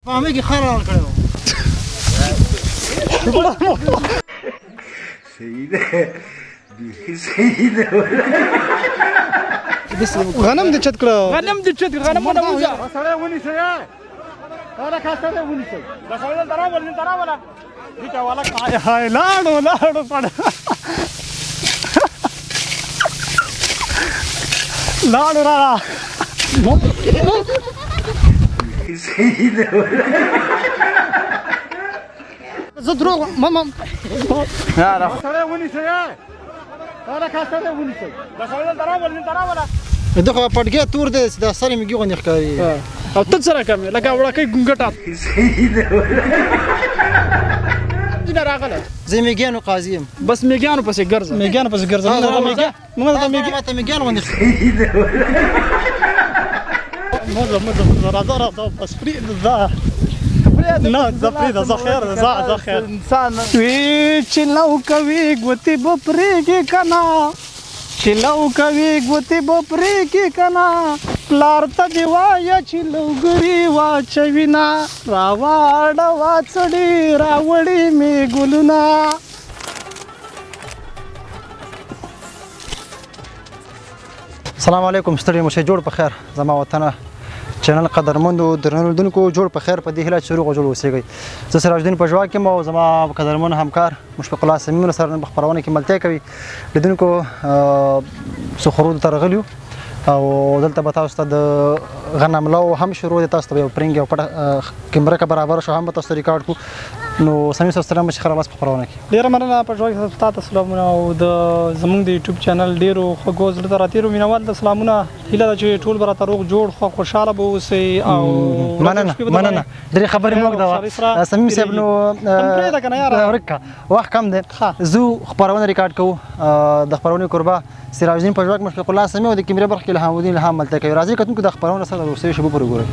پامې کې خر حلال کړو. صحیح ده، بیخي صحیح ده. غنم دې چت کړو، غنم دې چت، غنم ونه وځه. سړی ونیسئ، هلکه سړی ونیسئ. دا سړی دلته راوله، دلته راوله، دې ته هلک. هاي هاي، لاړو لاړو پړ لاړو را. صحیح ده. زه دروغ ما ما سړی ونیسئ، هلکه سړی ونیسئ. دا سړی دلته راوله، دلته راوله. دغه پټګی تور دی، دا سرې میږي غوندې ښکاري. او ته څه رقم یې، لکه وړوکی ګونګټه. صحیح ده. نه راغله. زه میږیانو قاضي یم. بس میږیانو پسې ګرځه، میږیانو پسې ګرځه. موږ ته میږي، موږ ته میږي، ماته میږیان غوندې. صحیح ده. مزه مزه مزه، راځه راځه، بس پرېږده. نه زه پرېږده، زه خیر ده، زه زه خیر. انسان وی چې لو کوي ګوتې به پرېږي که نه، چې لو کوي ګوتې به پرېږي که نه، پلار ته دې وایه چې لوګري واچوي نه، راواړه واڅړي راوړي مې ګلونه. السلام علیکم، ستړي مو شئ، جوړ په خیر. زما وطنه چینل قدرمندو درنو لیدونکو، جوړ په خیر، په دې هیله چې روغ او جوړ اوسېږئ. زه سراج الدین پژواک یم او زما قدرمن همکار مشفق الله صمیم سره نن په خپرونه کې ملتیا کوي. لیدونکو، سخرود ته راغلي یو او دلته به تاسو ته د غنم لو هم شروع دی. تاسو ته به یو پرنګ او پټه کیمره که برابره شو هم به تاسو ته ریکارډ کړو. نو صمیم صاحب، ستړی مه شئ، ښه راغلاست په خپرونه کې. ډېره مننه پژواک صاحب، تا ته سلامونه او د زمونږ د یوټیوب چینل ډېرو خوږو زړه ته راتېرو مینهوالو ته سلامونه. هیله ده چې ټول به راته روغ جوړ خوشحاله به اوسئ. او مننه مننه، ډېرې خبرې مو وکړه صمیم صاحب. نو پرېږده که نه یاره، ورک کړه، وخت کم دی. زه خپرونه ریکارډ کوو. د خپرونې کوربه سراج الدین پژواک، مشفق الله سمیع او د کیمرې برخه کې الهام الدین الهام ملتیا کوي. راځئ کتونکو، د خپرونې سره د وروستیو شېبو پورې ګورئ.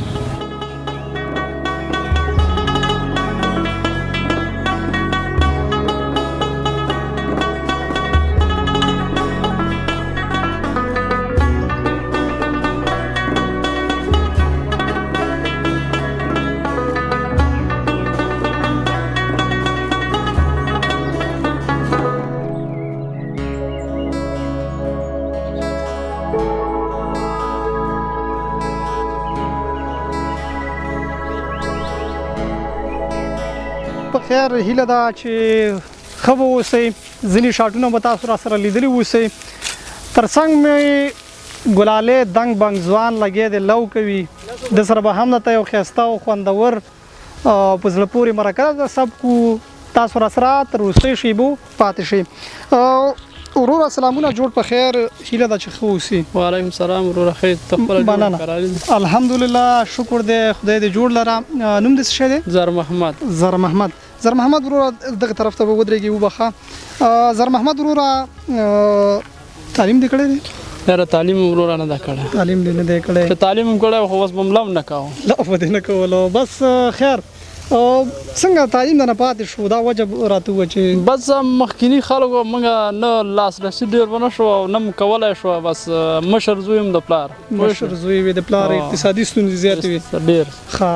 په خیر، هیله ده چې ښه به اوسئ. ځینې شاټونه به تاسو را سره لیدلي اوسئ. ترڅنګ مې ګلالې دنګ بنګ ځوان لګیا دی، لو کوي. د سره به هم درته یو ښایسته او خوندور په زړه پورې مرکه ده سب کو. تاسو را سره تر وروستیو شېبو پاتې شئ. وروره سلامونه، جوړ په خیر، هیله ده چې ښه اوسې. وعلیکم سلام وروره، خیر، ته خپله جوړ مننه. قرار؟ الحمدلله، شکر دی خدای دې جوړ لره. نوم دې څه شی دی؟ زر محمد. زر محمد، زر محمد وروره دغه طرف ته به ودرېږي، وبخښه. زر محمد وروره، تعلیم دې کړی دی؟ یاره تعلیم وروره نه ده کړی. تعلیم دې نه دی کړی؟ که تعلیم هم کړی خو اوس به مې لو نه کاوه. لو به دې نه کولو. بس خیر، څنګه تعلیم درنه پاتې شو؟ دا وجه راته ووایه چې. بس مخکیني خلکو موږ نه لاسرسي ډېر ونه شو او نه مو کولی شو. بس مشر زوی هم د پلار. مشر زوی وي د پلار، اقتصادي ستونزې زیاتې وي. ډېر. ښه،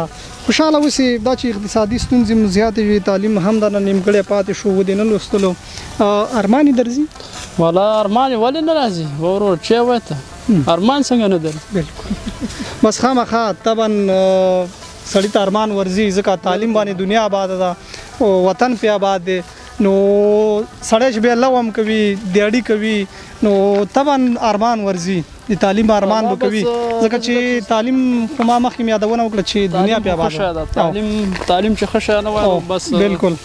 خوشحاله اوسې. دا چې اقتصادي ستونزې مو زیاتې وي، تعلیم هم درنه نیمګړی پاتې شو، ودې نه لوستلو، ارمان یې درځي؟ والا ارمان یې ولې نه راځي ورور؟ چې وایې ته ارمان څنګه نه درځي؟ بالکل، بس خامخا طبعا سړي ته ارمان ورځي، ځکه تعلیم باندې دنیا آباده ده او وطن پې آباد دی. نو سړی چې بیا لو هم کوي، دیاړي کوي، نو طبعا ارمان ورځي، د تعلیم ارمان به کوي، ځکه چې تعلیم خو ما مخکې مې یادونه وکړه چې دنیا پې آباده ده. تعلیم، تعلیم چې ښه شی نه وای بس. بالکل،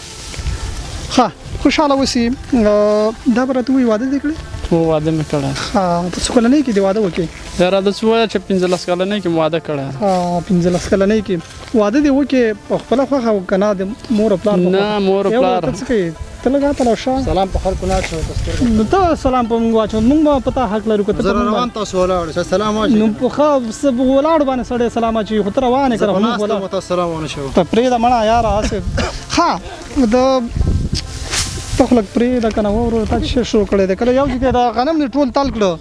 ښه، خوشحاله اوسې. دا به راته ووایي، واده دې کړی؟ هو، واده مې کړی. ښه، په څو کلنۍ کې دې واده وکړي؟ یاره د څه وایه چې 15 کلنۍ کې مې واده کړی. 15 کلنۍ کې واده دې وکړي، په خپله خوښه او که نه د مور او پلار؟ نه، مور او پلار. ته څه کوې؟ ته لږ هلته لاړ شه. سلام په خلکو نه اچوه په سترګو. نو ته سلام په موږ واچوه، موږ به په تا حق لرو که ته زه روان، تاسو ولاړ شه، سلام واچوه. نو په ښه ولاړو باندې سړی سلام اچوي، خو ته روان یې که نه؟ موږ ولاړ تاسو سلام ونه شو. ته پرېږده مړه یاره هسې. ښه، د ته خو لږ پرېږده که نه وروره، تا چې شروع کړی دی، کله یو ځای دا غنم دې ټول تل کړو.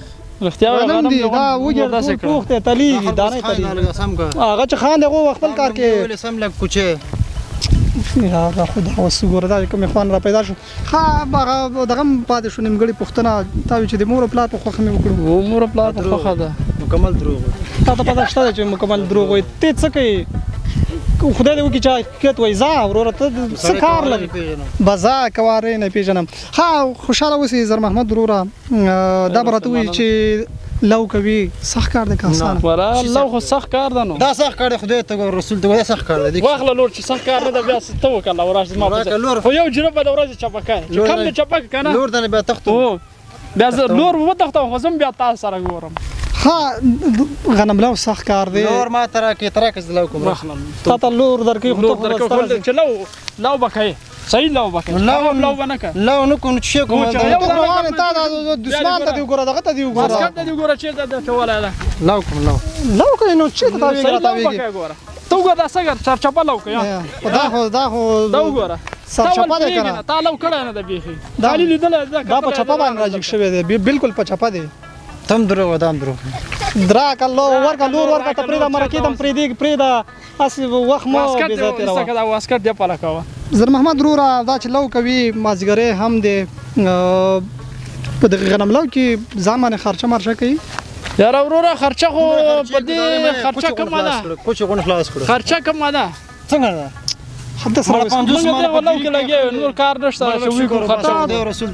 رښتیا غنم دی دا وګر ټول پوخ دی، تلیږي، دانې تلیږي. هغه چې خان دی هغه خپل کار کې سم لږ کوچې. دا خو دا اوس وګوره دا کوم اخوان را پیدا شو. ښه هغه دغه هم پاتې شو نیمګړې پوښتنه، تا وی چې د مور او پلار په خوښه مې وکړو. و مور او پلار په خوښه ده. مکمل دروغ. تا ته پته شته چې مکمل دروغ وایي. ته څه کوې؟ خدای دې وکړي چې حقیقت وایي. ځه وروره ته څه کار لرې؟ بزا کوارې نه پېژنم. ښه خوشحاله اوسې زر محمد وروره. دا به راته ووایي چې لو کوي سخت کار دی که اسانه؟ ولا لو خو سخت کار ده نو. دا سخت کار دی، خدای ته ګوره رسول ته ګوره، دا سخت کار دی. واخله لور چې سخت کار نه ده بیا ته وکړه وراشه زما په خو یو جربه د ورځې چپه کړه چې کم دې چپه کړه که نه لور دنه بیا تښتو. بیا زه لور وتښتوم خو زه هم بیا تا سره ګورم. ښه غنم لو سخت کار دی. لور ما ته راکړې، ته راکړه زه لو کوم. تا ته لور درکوي خو ته خو چې لو لو به کوې، صحیح لو به کوې، لو به نه کوې. لو نه کوم چې کوم. ته روان یې، تا دا دسمال ته دې وګوره، دغه ته دې وګوره، واسکټ ته دې وګوره، چېرته دې اچولی ده. لو کوم لو لو کوې نو چېرته تاوېږي را تاوېږي. ته وګوره دا څنګه چرچپه لو کوي. دا خو دا خو دا وګوره سرچپه دی که نه؟ تا لو کړی نه ده بیخي، خالي لیدلی دا په چپه باندې راجګ شوی دی، بالکل په چپه دی. تم دروغ دام دروغ. دراکه لو ورکه لور ورکه، ته پرېږده مرکې ته هم پرېږدي، پرېږده هسې وخت مو بې ځایه تېروه. دا واسکټ دې پله کوه. زر محمد وروره دا چې لو کوي مازدیګری هم دی په دغه غنم لو کې ځان باندې خرچه مرچه کوي؟ یاره وروره خرچه خو په دې خرچه کمه ده. کوچې غونډ خلاص کړو. خرچه کمه ده. څنګه ده؟ حتی سره مونږ دې ولو کې لګیا یو، نور کار نشته چې وکړو خرچه.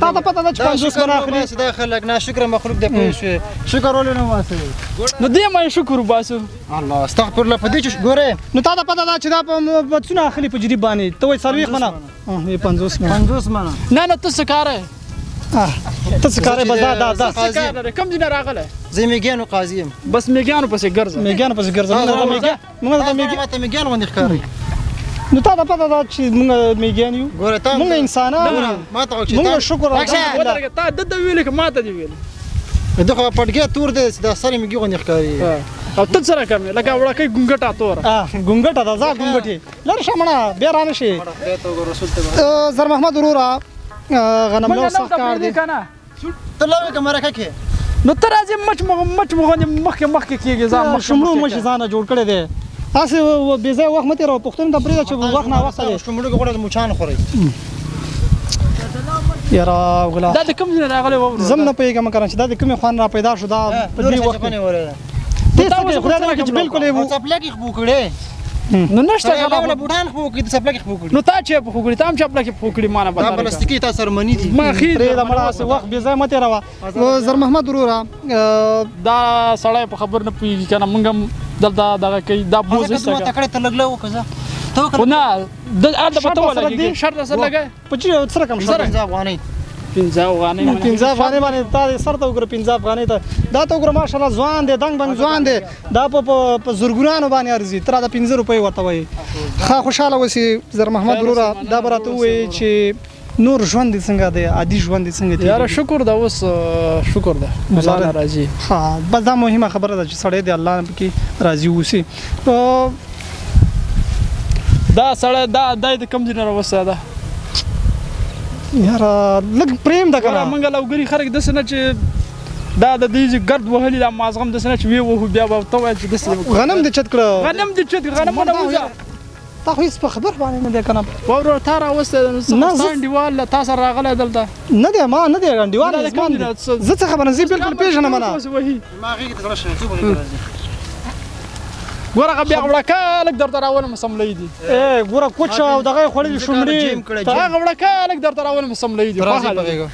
تا ته پته ده چې 50 منه اخلي. دا خلک ناشکره مخلوق دی، پوه شوې؟ شکر ولې نه باسي؟ نو دې ما یې شکر وباسو. الله استغفر الله. په دې چې ګورې نو تا ته پته ده چې دا په څونه اخلي په جریب باندې؟ ته وایې 40 منه، 50 منه. 50 منه. نه نه ته څه کار یې؟ ته څه کار یې؟ بس دا دا دا څه کار لرې؟ کوم ځای نه راغلی؟ زه میګیانو قاضي یم. بس میګیانو پسې ګرځه. میګیانو پسې ګرځه. موږ ته میګیان، میګیان غوندې ښکاري. نو تا ته پته ده چې موږ میګیان یو؟ موږ انسانان، موږ شکر ودرېږه. تا ده ته ویلې که ما ته دې ویلې؟ ده خو پټکی تور دی، دا سر یې میږي غوندې ښکاري. او ته څه رقم یې؟ لکه وړوکی ګونګټه توره. ګونګټه ده، ځه ګونګټې لرې شه مړه، بیا رانه شې. زر محمد وروره غنم لو سخت کار دی. ته لو که مرکه کې؟ نو ته راځې مچ مچ غوندې مخکې مخکې کېږي. ځان مخکې شمړو مچ ځانه جوړ کړی دی. هسې بې ځایه وخت مه تېروه، پوښتنې ته پرېږده چې وخت ناوخته دی. شمړو کې غوړه د مچانو خورئ. یاره غلا دا د کوم ځای نه راغلی وروره؟ زه هم نه پوهېږم که نه چې دا د کومې خوا نه را پیدا شو. دا په دې وخت کې ته څه کوې؟ خدای دې وکړي چې بالکل یې څپلکې خپو کړې. نو نشته که نه بوټان خپو کړي، څپلکې خپو کړي. نو تا چې پښو کړي، تا هم چپلکې پښو کړي. ما نه پته دا پلاستیکي تا سره مني دي. ما ښې پرېږده مړه، هسې وخت بې ځایه مه تېروه. زر محمد وروره دا سړی په خبر نه پوهېږي که نه، موږ هم دلته دغه کوي. دا بوز هسې که تکړه ته لږ لږ وکړه، ځه. خو نه هلته به ته ولګېږې. شرط در سره لګوې؟ په څه رقم شرط؟ 5 افغانۍ. 5 افغانۍ. 5 افغانۍ باندې تا دې سر ته وګوره. 5 افغانۍ ته دا ته وګوره، ماشاءالله ځوان دی، دنګ بنګ ځوان دی، دا په زرګونانو باندې ارزي. ته راته 5 روپۍ ورته وایې. ښه خوشحاله اوسې زر محمد وروره. دا به راته ووایې چې نور ژوند دې څنګه دی، عادي ژوند دې څنګه دی؟ یاره شکر ده، اوس شکر ده، الله نه راضي. ښه بس دا مهمه خبره ده چې سړی د الله نه پکې راضي اوسي. دا سړی دا دی د کوم ځای نه راوستی ده؟ یاره لږ پرېم ده که نه. موږ لوګري خلک داسې نه چې دا د دې ګرد وهلي، دا مازغم داسې نه چې ویې وهو بیا به ته وایې چې داسې غنم دې چت کړه. غنم دې چت کړه، غنم نه وځه. تا خو هېڅ په خبر باندې نه دی که نه. وروره تا راوستی دی، نو ستا انډیوال له تا سره راغلی دلته؟ نه دی، ما نه دی انډیوال زما دی. زه څه خبره، زه یې بالکل پېژنم نه. ما غېږې ته زړه شوی، څوک غېږې ته راځي؟ ګوره هغه بیا وړکه لږ درته راولم سملۍ دي. ګوره کوچه او دغه یې خوړلي شومړي. هغه وړکه لږ درته راولم سملۍ دي. راځي په غېږه.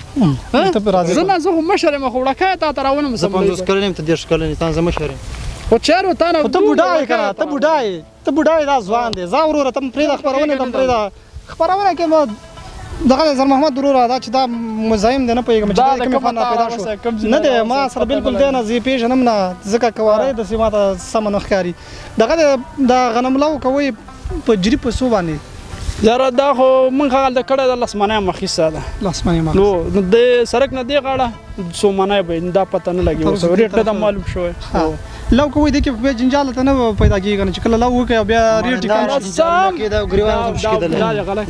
ته پرې راځې. زه نه، زه خو مشر یم، خو وړکه تا ته راولم زه سملۍ. 50 کلن یم، ته 30 کلن یې، تا زه مشر یم. خو چېرې و تا نه خو ته بوډا یې که نه، ته بوډا یې، ته بوډا یې، دا ځوان دی. ځه وروره ته پرېږده خپرونې ته پرېږده. خپرونه کې ما دغه زر محمد وروره دا چې دا مزاحم دی نه پوهېږم چې دا د کومې خوا نه پیدا شو. نه دی ما سره بالکل دی نه، زه یې پېژنم نه، ځکه کواری داسې ما ته سمه نه ښکاري. دغه دی دا غنم لو کوئ په جریب په څو باندې؟ یاره دا خو موږ هغلته کړی ده، لس منه یې اخیستی ده. لس منه یې نو د سړک نه دې غاړه څو منه به دا پته نه لګي، اوس ریټ نه ده معلوم شوی. لو کوئ دې کې بیا جنجال ته نه پیدا کېږي که نه، چې کله لو وکړې او بیا ریټ یې کم شي. ګریوان اوس هم شکېدلی،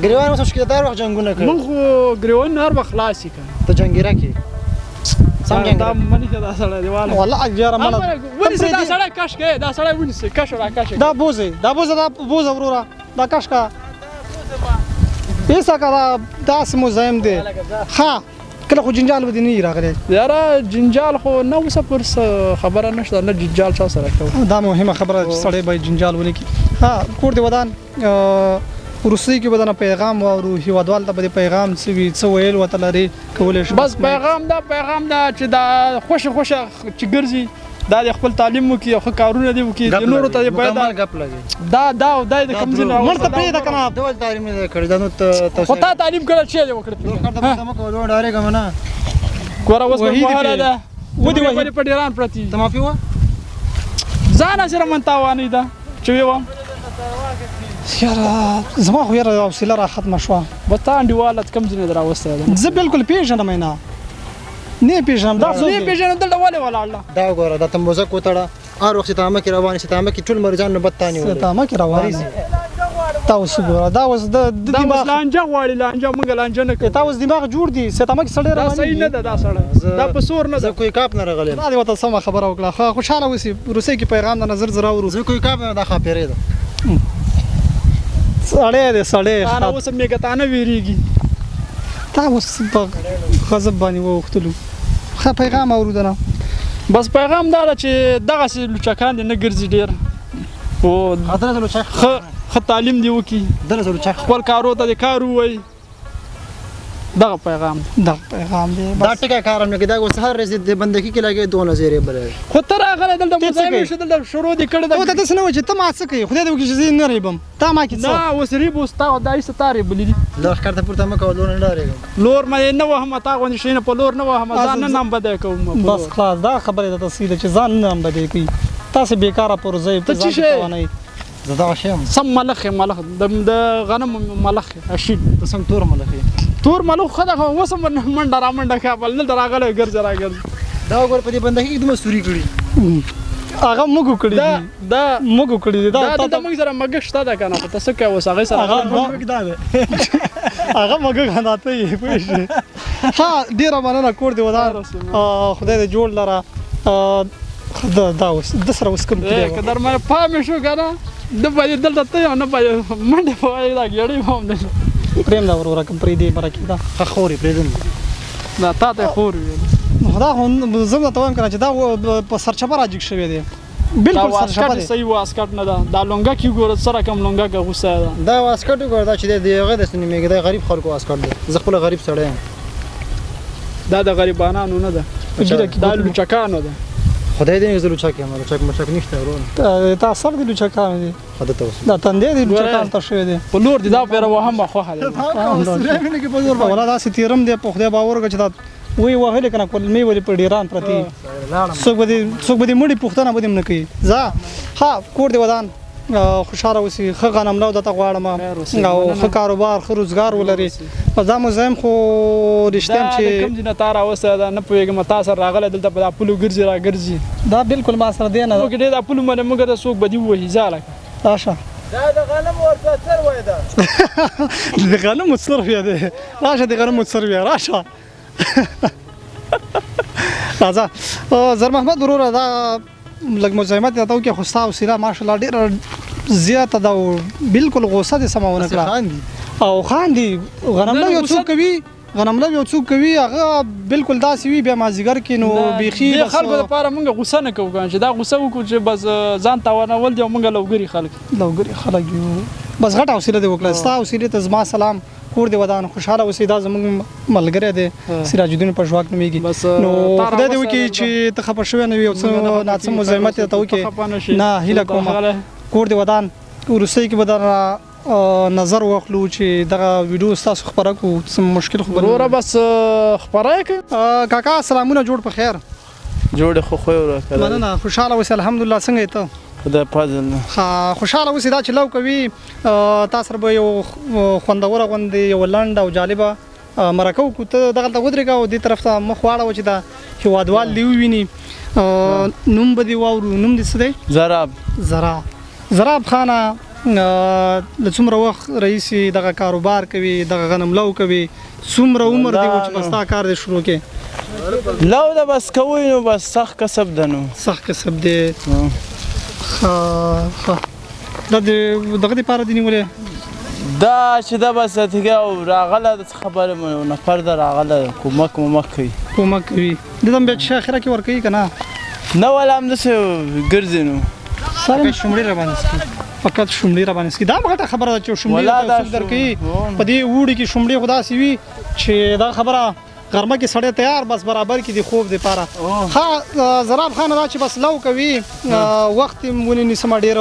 ګریوان اوس هم شکېدلی، هر وخت جنګونه کوي. موږ خو ګریوان هر وخت خلاص یې که نه. ته جنګیره کې څنګه دا منی چې دا سړی دی والا والله یاره مړه ونیسه دا سړی کش کوي، دا سړی ونیسه، کش را کش. دا بوزه، دا بوزه، دا بوزه وروره، دا کش کا ایسا کا، دا داسې مزاحم دی. ښه کله خو جنجال به دې نه وي راغلی؟ یاره جنجال خو نه، اوسه پر خبره نشته، نه جنجال چا سره کوو. دا مهمه خبره ده چې سړی باید جنجال ونه کړي. ها کور دې ودان. وروستۍ کې به درنه پیغام واورو، هېوادوال ته به دې پیغام څه وي، څه ویل ورته لرې کولی شو؟ بس پیغام دا، پیغام دا چې دا خوښه خوښه چې ګرځي دا د خپل تعلیم وکړي او ښه کارونه دې وکړي، د نورو ته دې باید ګپ لګي. دا دا او دا د کوم ځای نه مړ ته پرېږده که نه. دا ولې تعلیم نه دی کړی؟ دا نو ته خو تا تعلیم کړی چې دې وکړ؟ نور کار ته پته مه کوه، لوړ ډارېږم نه. ګوره اوس وهي دې مهاله پرې. ده، ودې وهي. ولې په ډېران پرتې ته معافي وه؟ ځانه سره من تاواني ده چې ویې وم. یاره زما خو یاره حوصله را ختمه شوه. بس تا انډیوالت کوم ځای نه دی راوستی ده؟ زه بالکل پېژنم یې نه، نه پېژنم. دا څوک نه دی؟ پېژنم. دلته ولې ولاړ ده؟ دا وګوره دا تمبوزک وتړه، هر وخت چې تامه کې روان شي، تامه کې ټول مریضان نوبت تا نیولی. ستامه کې روان مریض دی. تا اوس وګوره، دا اوس د دا اوس دماغ لانجه غواړي، لانجه مونږ لانجه نه کوو. تا اوس دماغ جوړ دی، ستامه کې سړی دا صحیح نه روانېږي. ده، دا سړی دا په سور نه زه ده. کوی کاپ نه راغلی یم. دا دې ورته سمه خبره وکړه. ښه خوشحاله اوسې. وروستۍ کې پیغام د نظر زه راوړو. زه کوی کاپ نه، دا ښاپېرۍ ده. سړی دی سړی. تا نه اوس میګتانه وېرېږي. تا اوس په غضب باندې واوښتلو. ښه پیغام اورو درنه. بس پیغام دا ده چې دغسې لوچکان دې نه ګرځي ډېر، او درنه زه لوچک ښه ښه تعلیم دې وکړي، درنه زه لوچک خپل کارو ته دې کار ووایي. دغه پیغام دی. دغه پیغام دی. دا بس ټکی کار هم نه کوي. دا اوس هر ورځ د بندګي کې لګي دونه زیرې بلې. خو ته راغلی دلته ته څه مزاحم کوې؟ شو، دلته شروع دې کړې ته ورته ده. داسې نه وایي چې ته ما څه کوې، خدای دې وکړي چې زه یې نه ریبم. تا ما کې څه؟ نه اوس ریب، اوس تا دا ایسته تا ریبلي دي. لور ښکار ته پورته مه کوه، لور نه ډارېږم. لور مې نه وهم، تا غوندې شي نه په لور نه وهم، ځان نه نام بدی کوم په بس لور. خلاص دا خبره درته صحیح ده چې ځان نه بدی کوي. تاسې بېکاره پرځئ، ته ځان څه شی؟ تاوانوئ. زه دغه شی یم. سم ملخ یم، ملخ د غنمو ملخ یم، اشیل. ته سم تور ملخ یې. تور ملخ ښه ده، خو اوس هم منډه را منډه ښه، بل دلته راغلی ګرځي را ګرځي. دا وګوره په دې بندګي کې دومره سوري کړي. هغه موږ کړي دا دي، دا موږ کړي دي. دا دا دلته موږ سره مګ شته ده که نه، خو ته څه کوې اوس هغې سره؟ هغه دا دی. هغه موږ غناته یې پوه شوې. ښه ډېره مننه، کور دې ودان، خدای دې جوړ لره. دا اوس د سره اوس کوم کلی که در مې پام شو که نه، نه به دلته ته یو نه به منډې به وهې، دا ګېډۍ به هم دلته پرېم دا وروره کوم پرېږدې مرکې دا. ښه خور یې پرېږدم. دا تا ته یې خور ویل. خدا خو زه درته وایم که نه چې دا په سرچپه راجګ شوی دی، دا بالکل سرچپه واسکټ دی. صحیح واسکټ نه ده، دا لونګه کې وګوره څه رقم لونګه کې غوسه ده. دا واسکټ وګوره، دا چې دی د هغه داسې نومېږي، دا غریب خلکو واسکټ دی. زه خپله غریب سړی یم. دا د غریبانانو نه ده، په ږیره کې دا لوچکانو ده. خدای دې نه زه لوچک یم، لوچک مچک نشته وروره. تا سر دې لوچکانو دی، خدای ته اوس دا تندی دې لوچکانو ته شوی دی. په لور دې دا پیره وهم خوښه ده. ولا داسې تېرم دی، په خدای باور وکړه چې دا ویې وهلې که نه کولمې ولې په ډېران پرتې، څوک به دې څوک به دې مړي پوښتنه به دې هم نه کوي. ځه ښه کور دې ودان، خوشحاله اوسې، ښه غنملو درته غواړم او ښه کاروبار ښه روزګار ولرې. بس دا مزاحم خو رښتیا هم دا د چې کوم ځای نه تا راوستی ده نه پوهېږم، تا سره راغلی دلته په دا پولو ګرځي را ګرځي. دا بالکل ما سره دی نه. موږ ډېر دا پولو باندې موږ ته څوک به دې ووهي، ځه هلکه. راشه دا د غنمو ورته څر وای ده. د غنمو څر وی دی، راشه د غنمو څر وی، راشه راځه. زر محمد وروره دا لږ مزاحمت درته وکړي، خو ستا حوصله ماشاءالله ډېره زیاته ده او بالکل غوسه دې سمه ونه کړه. او خاندي غنملو یو څوک کوي، غنملو یو څوک کوي، هغه بالکل داسې وي بیا مازدیګر کې نو بیخي د خلکو لپاره موږ غوسه نه کوو چې دا غوسه وکړو چې بس ځان تاوانول دي او موږ لوګري خلک لوګري خلک یو. بس غټه حوصله دې وکړه، ستا حوصلې ته زما سلام، کور دې ودان، خوشحاله اوسې. دا زموږ ملګری دی سراج الدین پژواک نومېږي. نو خدای دې وکړي چې ته خفه شوی نه وي او څه ناڅه مزاحمت درته وکړي نه، هیله کوم. کور دې ودان. وروستۍ کې به درنه نظر واخلو چې دغه ویډیو ستاسو خپره کړو، څه مشکل خو به نه وروره بس خپره یې کړه. کاکا سلامونه، جوړ په خیر؟ جوړ خو خو وروره. مننه، خوشحاله اوسې. الحمدلله. څنګه یې ته؟ خدای فضل. ښه خوشحاله اوسې. دا چې لو کوي تا سره به یو خوندوره غوندې یو لنډه او جالبه مرکه وکړو. ته دغلته ودرېږه او دې طرف ته مخ واړوه چې دا هېوادوال دې وویني. نوم به دې واورو، نوم دې څه دی؟ زراب. زراب. زراب خانه له څومره وخت راهیسې دغه کاروبار کوي، دغه غنم لو کوي، څومره عمر دی و چې بس دا کار دی شروع کې؟ لو ده بس کوي نو بس سخت کسب ده نو. سخت کسب دی. ښه ښه. دا د دغه دپاره دې نیولې؟ دا چې دا بس تیګه او راغله د څه خبره نفر ده راغله کومک ممک کوي. کومک کوي. د هم بیا چې اخره کې ورکوي که نه؟ نه ولا همداسې ګرځي نو. فقط شومړې را باندې څکي. فقط شومړې را باندې څکي. دا هم غټه خبره ده چې شومړې څوک درکوي. په دې اوړي کې شومړې خو داسې وي چې دا خبره غرمه کې سړی تیار بس برابر کې دی خوب دپاره. ښه زراب خانه دا چې بس لو کوي وخت یې ونې نیسم ډېر،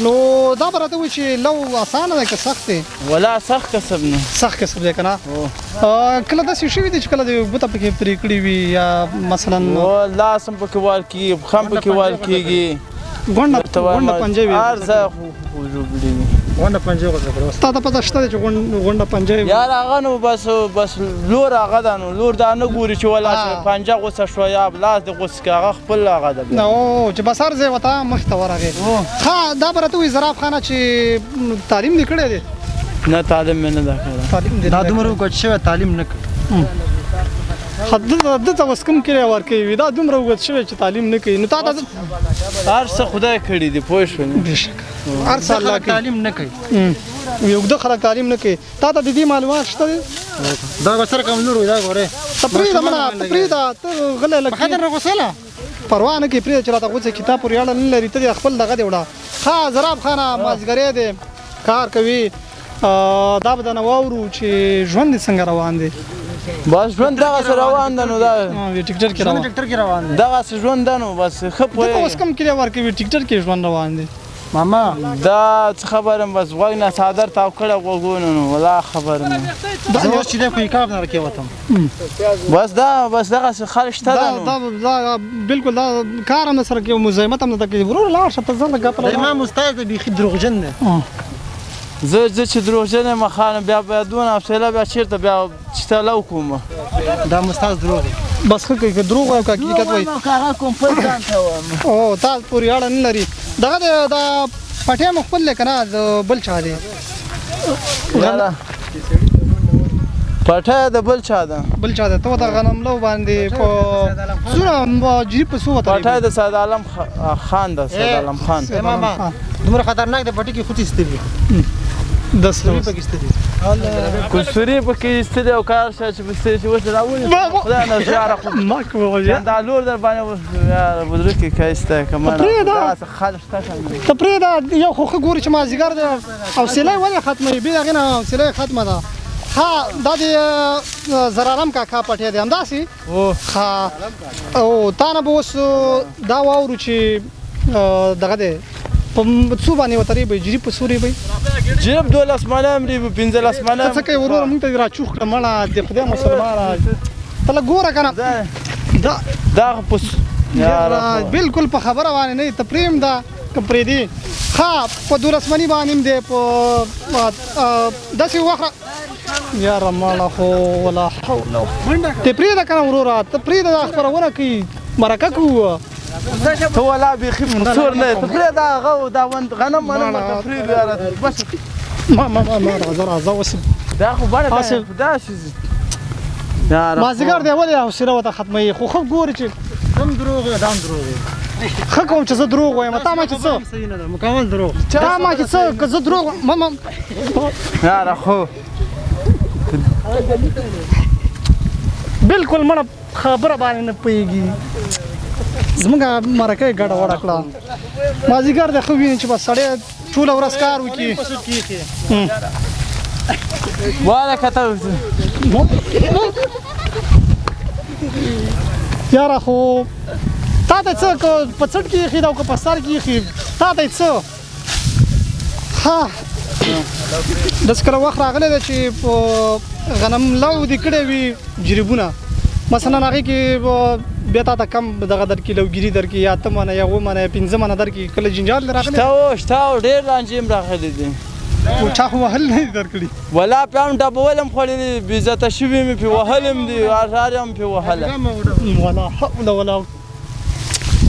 نو دا به راته ووایي چې لو اسانه ده که سخت دی؟ ولا سخت کسب نه. سخت کسب دی که نه؟ کله داسې شوي دي چې کله د ګوته پکې پرې کړې وي یا مثلا؟ لاس هم پکې وهل کېږي، پښه هم پکې وهل کېږي، غونډه پنجه وي، هر ځای خو ژوبلې وي. غونډه پنجه غوڅه کړه. تا ته پته شته چې غونډه پنجه وي؟ یار هغه نو بس بس لور هغه ده نو لور دا نه ګوري چې ولا چې پنجه غوڅه شوه یا لاس دې غوڅ کړه، هغه خپل هغه ده. او چې بس هر ځای ورته مخې ته ورغی. ښه دا به راته ووایي زراب خانه چې تعلیم دې کړی دی؟ نه تعلیم مې نه ده کړی. دا دومره اوږد شوی تعلیم نه کړ. ده ته اوس کوم کلی ورکوي؟ دا دومره اوږد شوی چې تعلیم نه کوي نو تا ته هر څه خدای کړي دي، پوه شوې؟ بېشکه هر څه الله کوي. تعلیم نه کوي. اوږده خلک تعلیم نه کوي. تا ته د دې معلومات شته دی؟ دا به سره کوم لور وي دا ګورې. ته پرېږده مړه، ته پرېږده، ته غلی لږ. په خاطر راغوسېله؟ پروا نه کوي، پرېږده چې راته غوڅه کړي، تا پورې اړه نه لري، ته دې خپل دغه دې وړه. ښه زراب خانه مازدیګری دی، کار کوي، دا به درنه واورو چې ژوند دې څنګه روان دی؟ بس ژوند دغسې روان ده نو دا ټیکټر کې روان، ټیکټر کې روان دی. دغسې ژوند ده نو بس ښه پوهېږم. ده ته اوس کوم کلی ورکوي؟ ټیکټر کې ژوند روان دی. ماما دا څه خبر یم، بس غوږ نه څادر تاو کړی غوږونو نو ولا خبر یم. زه اوس چې دی خو حکاب نه راکېوتم. بس دا بس دغسې خلک شته ده نو. دا دا بالکل دا کار هم درسره کوي، مزاحمت هم درته کوي. ورور لاړ شه ته، زه لږ ګپ لګوم. امام استاد دی، بیخي دروغجن دی. زه چې دروغجن یم خانه بیا بیا دونه حوصله بیا چېرته بیا چې ته لو کوم. دا مستاز دروغ دی. بس ښه کوي که دروغ وایي که حقیقت وایي. که هغه کوم خپل ځان ته وایم. او تا پورې اړه نه لري. دغه دی دا پټی مو خپل دی که نه د بل چا دی؟ پټی د بل چا ده. بل چا ده. ته ورته غنم لو باندې په څومره جریب په څو ورته؟ پټی د سید عالم خان ده. سید عالم خان. ماما دومره خطرناک دی، پټي کې خوټې ایستلي، دسرې پکې ایستلي، کلسوري پکې ایستلي او کار شه چې پستې چې اوس راونیسي. خدای نه یاره خو ما کوم دا لور در باندې اوس یاره بدرو کې ښایسته که منه پرېږده. داسې خلک شته که نه. ته پرېږده، یو خو ښه ګوري چې مازدیګر دی، حوصله یې ولې ختمه وي؟ بې د هغې نه حوصله یې ختمه ده. ښه دا د زرارم کاکا پټی دی همداسې؟ ښه او تا نه به اوس دا واورو چې دغه دی په څو باندې ورته ریبئ؟ جریب په څو ریبئ؟ جریب 12 منه هم ریبو، 15 منه ته څه کوې وروره؟ موږ ته دې راچوخ کړه مړه د خدای مسلمانه، ته لږ ګوره که نه. دا دا خو په بالکل په خبره باندې نه ته پرېم ده که پرېږدې. ښه په 12 مني باندې هم دی په داسې وخت یاره مړه خو ولا حول. ته پرېږده که نه وروره، ته پرېږده دا خپرونه کوي، مرکه کوو. ته ولا بیخي قصور نه یې، ته پرېږده هغه دا غنم منم ورته پرېږده یاره بس. ما ما ما ما راځه راځه اوس. دا خو بله داسې مازدیګر دی ولې حوصله ورته ختموي؟ خو ښه ګوري چې هم دروغ دی، دا هم دروغ دی. ښه کوم چې زه دروغ وایم، تا ما چې څه صحیح نه ده، مکمل دروغ. تا ما چې څه که زه دروغ ما ما یاره خو بالکل مړه خبره باندې نه پوهېږي. زموږ مرکه یې ګډه وډه کړه. مازدیګر دی ښه ویني چې بس سړی ټوله ورځ کار وکړي. واله که ته یاره خو تا ته څه که په څټ کې ایښي ده او که په سر کې ایښي، تا ته یې څه؟ ها داسې کله وخت راغلی دی چې په غنم لو دې کړی وي جریبونه، مثلا هغې کې بیا تا ته کم دغه درکړي، لوګیري درکړي یا 8 منه یا 7 منه یا 5 منه درکړي، کله جنجال دې راغلی؟ شته او ډېر لانجې هم راغلي دي. خو چا خو وهل نه دي درکړي؟ ولا پې هم ډبول هم خوړلي دي، بې عزته شوي مې پې وهل هم دي، هر هم پې وهله. ولا حول ولا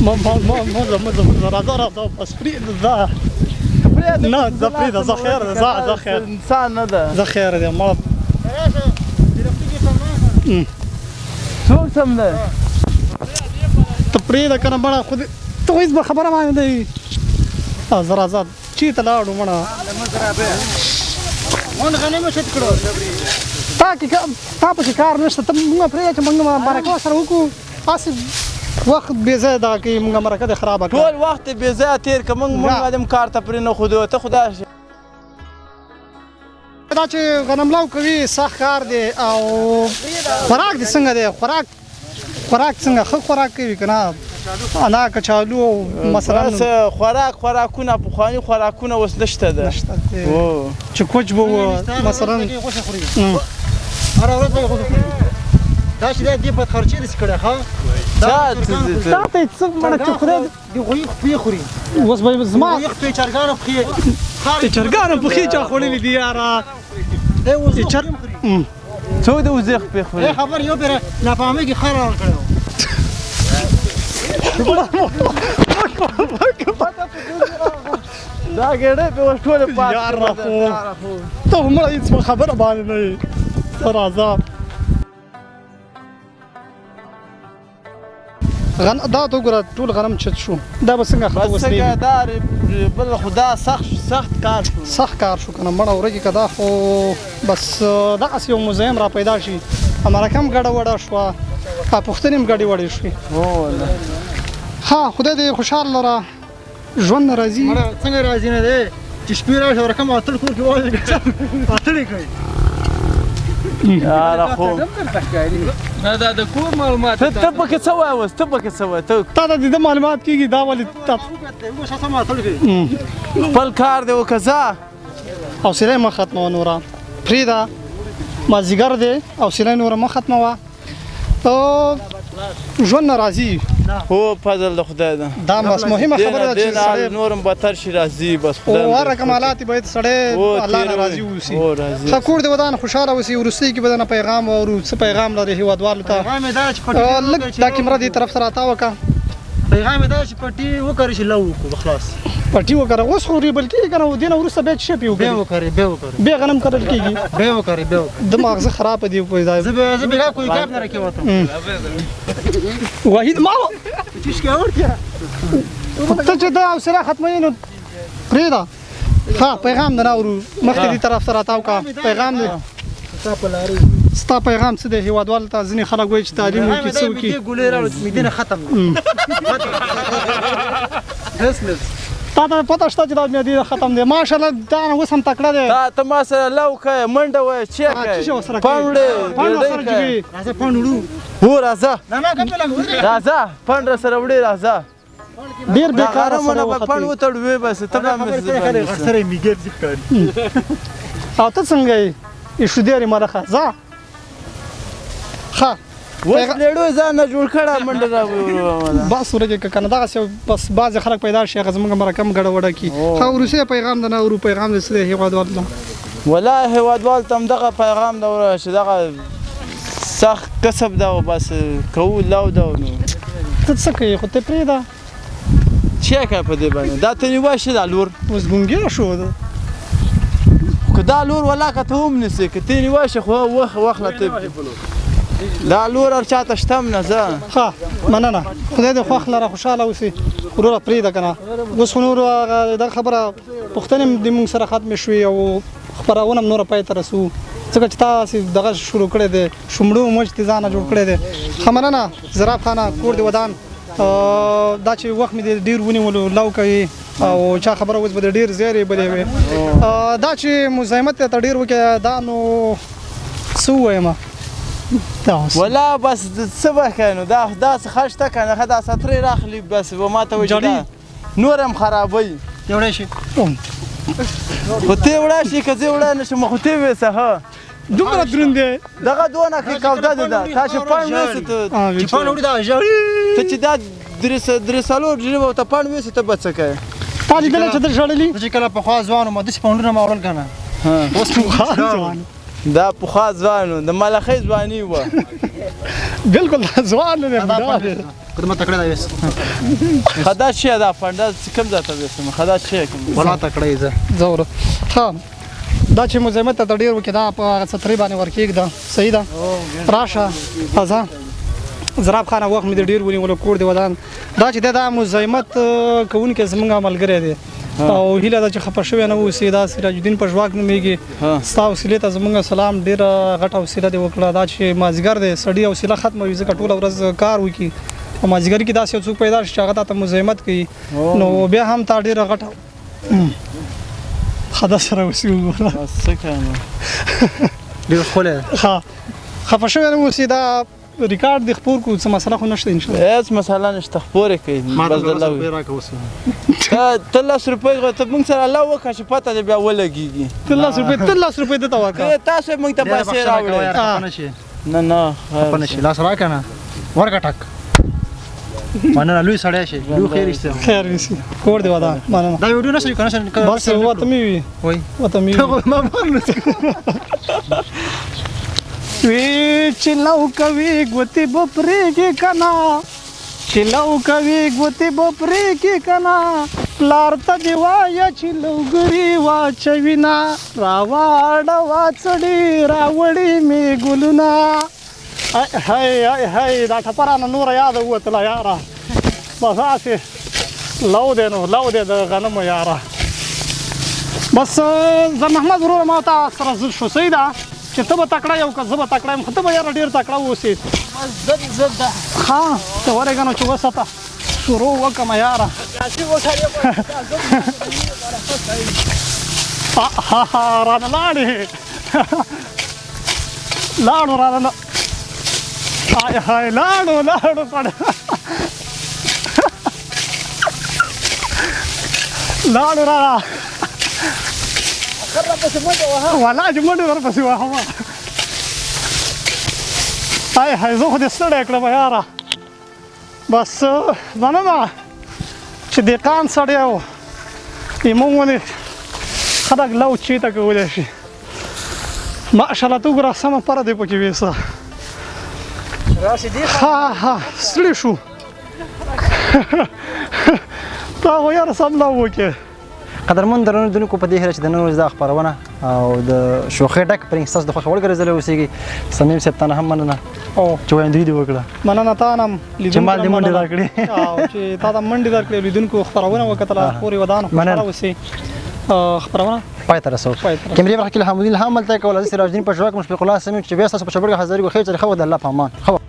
ما ما ما ما ما راځه راځه بس پرېږده. پرېږده. نه زه پرېږده، زه خیر ده، زه خیر انسان نه ده، زه خیر دی مړه. څوک سم دی؟ ته پرېږده که نه مړه، خو ته خو هېڅ به خبره باندې نه وي. زه راځه چېرته لاړو مړه؟ مونږ غنم شت کړو. تا کې تا پکې کار نشته، ته مونږ پرېږده چې مونږ مرکه سره وکړو. هسې وخت بې ځایه دغه کوي، مونږ مرکه دې خرابه کړه. ټول وخت دې بې ځایه تېر کړه، مونږ دې هم کار ته پرې نه ښودو. ته خو دا دا چې غنم لو کوي سخت کار دی. او خوراک دې څنګه دی؟ خوراک څنګه؟ ښه خوراک کوي که نه؟ انا کچالو او مثلا بس خوراکونه پخواني خوراکونه اوس نشته ده، نشته چې کوچ به و مثلا. غوښه خوري هره ورځ به یې غوښه خوري. دا چې دی بد خرچې داسې کړی. ښه تا ته یې څه مړه چې خدای د غویي خپې خوري. اوس به زما غویي خپې، چرګانو پښې، د چرګانو پښې چا خوړلې دي یاره؟ دی وزې خوري. څوک د وزې خپې خوري؟ خبر یو پرې نافهمۍ کې خر راوړ کړی. دا ګېډۍ پې اوس ټولې پاتې. یاره خو ته خو مړه هېڅ په خبره باندې نه یې. ته راځه. دا ته وګوره ټول غنم چت شو، دا به څنګه ښه بس څنګه دا بل خو دا سخت کار شو، سخت کار شو که نه مړه ورکې که دا خو بس دغسې یو مزاحم را پیدا شي. مرکه هم ګډه وډه شوه، پوښتنې هم ګډې وډې شوې. ها خدای دې خوشحال لره، ژوند نه راځي. مړه څنګه راځي نه دی چې شپې راشي ورکه ماتړ کور کې وایي اتړې کوي. یاره خو نه دا د کور معلومات ته پکې څه وایې اوس؟ ته پکې څه وایې؟ تا ته د ده معلومات کېږي دا ولې خپل کار دی وکړه ځه. حوصله یې مه ختموه نوره، پرېږده مازدیګر دی، حوصله یې نوره مه ختموه. ژوند نه راځي. هو فضل د خدای ده، دا بس مهمه خبره ده چې سړی نور هم بدتر شي راځي. بس خدای هر رقم حالات باید سړی الله نه راضي اوسي. ښه کور دې ودان، خوشحاله اوسي. وروستي کې به درنه پیغام واورو، څه پیغام لرې هېوادوالو ته؟ لږ دا کیمره دې طرف ته راتاوه کړه. پیغام یې دا چې پټي وکري چې لو وکړو خلاص. پټي وکره اوس خو ریبل کېږي که نه، دې نه وروسته بیا څه شی پرې وکري؟ بیا وکري، بیا وکري، بیا غنم کرل کېږي. بیا وکري، بیا وکري. د ماغزه خرابه دي. زه بیا کوی کاب نه راکې وتم. وحید ما چیش کې اورتیا ته چې دا حوصله ختموي نو پرېږده. ښه پیغام د نه اورو، مخکې دې طرف ته راتاو کړه. پیغام دی ستا، پیغام څه دی هېوادوالو ته؟ ځینې خلک وایي چې تعلیم وکړي څه وکړي. ګولې راوړو چې مې ختم دی. تا ته پته شته چې دا مې ختم دی؟ ماشاءالله دا اوس هم تکړه دی. ته ما سره لو کوې، منډه وایې، چیه کوې، پنډ وړې، پنډ ورسره جګوې. راځه پنډ وړو. هو راځه. نه نه کوم راځه پنډ راسره وړې راځه. ډېر بېکاره سړی وختې. پنډ وتړوې بس ته به مې سره میګر ښکاري. او ته څنګه یې؟ ایښودې ملخه ځه. ښه اوس لیړو ځان نه جوړ کړه، منډه راوړو. بس ورکې که نه دغسې بس بعضې خلک پیدا شي هغه زموږ مرکه هم ګډه وډه کړي. ښه وروستی پیغام د نه اورو، پیغام دې څه دی هېوادوالو ته؟ ولا هېوادوالو ته هم دغه پیغام ده وروره چې دغه سخت کسب ده او بس کوو لو ده. نو ته څه کوې؟ خو ته پرېږده. چیه کوې په دې باندې؟ دا ته نیوه شي دا لور اوس ګونګی شو. که دا لور ولا که ته هم نیسې، که ته نیوه شي خو واخله ته دا لور هر چاته شته هم نه. ځه ښه مننه، خدای دې خوښ لره، خوشحاله اوسې وروره. پرېږده که نه اوس خو نور دغه خبره پوښتنې هم دې موږ سره ختمې شوې او خپرونه هم نوره پای ته رسوو، ځکه چې تاسې دغه شروع کړی دی، شومړو مچ دې ځانه جوړ کړی دی. ښه مننه زراب خانه، کور دې ودان. دا چې وخت مې دې ډېر ونیولو، لو کوي او چا خبره اوس به دې ډېر زیرې بلې وي. دا چې مزاحمت ته ډېر وکړې دا نو څه ووایم؟ ولا بس څه به کوې نو، دا داسې ښه شته که نه، ښه دا سترې راخلي بس به ما ته وایي چې دا نور هم خرابوي. وړی شي خو ته وړی شي که زه وړی نه شم، خو ته ویسه. ښه دومره دروند دی دغه دونه کې کوده دی دا، تا چې پنډ ویسې ته چې پنډ وړي دا ژاړي. ته چې دا درې څلور جریبه ته پنډ ویسې ته به څه کوې؟ تا لیدلی چې ده ژړلي؟ زه چې کله پخوا ځوان وم داسې پنډونه ما وړل که نه، اوس پخوا ځوان. دا پخوا ځوان و، د ملخۍ ځواني وه. بالکل ځوان دی، بوډا دی. خدمت تکړه دی ویس. خدا شي دا پنده کوم ځای ته ویسم؟ خدا شي کوم ولا تکړه یې زه. زه ښه دا چې مزاحمت ته ډېر وکړي دا په هغه څترۍ باندې ورکېږده، صحیح ده؟ راشه راځه زراب خانه، وخت مې دې ډېر ونیولو، کور دې ودان. دا چې دا مزاحمت کوونکی زموږ ملګری دی او هیله ده چې خفه شوی نه اوسې. دا سراج الدین پژواک نومېږي، ستا حوصلې ته زموږ سلام. ډېره غټه حوصله دې وکړه. دا چې مازدیګر دی سړي حوصله ختمه وي، ځکه ټوله ورځ کار وکړي په مازدیګر کې داسې یو څوک پیدا شي چې هغه تا ته مزاحمت کوي، نو بیا هم تا ډېره غټه ښه سره اوسې. وګوره څه کوم، ډېر ښکلی. ښه خفه شوی نه اوسې. دا ریکارډ دې خپور کړو، څه مسله خو نشته انشاءالله. هېڅ مسله نشته، خپور یې کړئ. ما ته لس روپۍ راکړه اوس. ته لس روپۍ ته موږ سره الله وکړه چې پته دې بیا ولګېږي. ته لس روپۍ، ته لس روپۍ ده ته ورکړه. تاسو موږ ته پیسې راوړئ. خفه نه شي. نه نه خفه نه شي، لاس راکړه نه ورکړه ټک. مننه، لوی سړی شي، لوی خیر شي. خیر وي، کور دې ودان. مننه. دا ویډیو نشر کنه؟ بس وته مې وي، وای وته مې وي. ما مانو وی چې لو کوي ګوتې به پرېږي که نه، چې لو کوي ګوتې به پرېږي که نه، پلار ته دې وایه چې لوګري واچوي نه، راواړه واڅړي راوړي مې ګلونه. هی هی هی، دا ټپه رانه نوره یاده ووتله یاره. بس هسې لو دی نو لو دی د غنمو یاره. بس زر محمد وروره ما تا سره زه شو، صحیح ده چې ته به تکړه یو که زه به تکړه یم، خو ته به یاره ډېر تکړه اوسې. ښه ته ورېږه نو چې وساته شروع وکړم یاره. رانه لاړې، لاړو رانه، هاي هاي لاړو لاړو پړ لاړو رانه، والله چې منډې ورپسې وهم. هاي هاي زه خو دې ستړی کړم یاره. بس مننه چې دهقان سړی و، زموږ ونې خلک لو چېته کولی شي. ماشاءالله ته وګوره سمه پره دې پکې ویسه. ها ها ستړي شو. تا خو یاره سم لو وکړې. قدرمن درنو لیدونکو، په دې هیله چې د نن ورځې دا خپرونه او د شوخۍ ډک پرنګ ستاسو د خوښې وړ ګرځېدلی اوسېږي. صمیم صاحب تا نه هم مننه چې ویندوی دې وکړه. مننه تا نه هم، چې مال دې منډې راکړې. او چې تا ته منډې درکړې، لیدونکو خپرونه وکتله، کور یې ودان، خوشحاله اوسې. خپرونه پای ته رسوو. کیمرې برخه کې الحمدلله هم ملتیا کوله. زه سراج الدین پژواک، مشفق الله صمیم چې بیا ستاسو په چوپړ کې حاضرېږو. خیر چې ښه وخت، د الله په امان. ښه.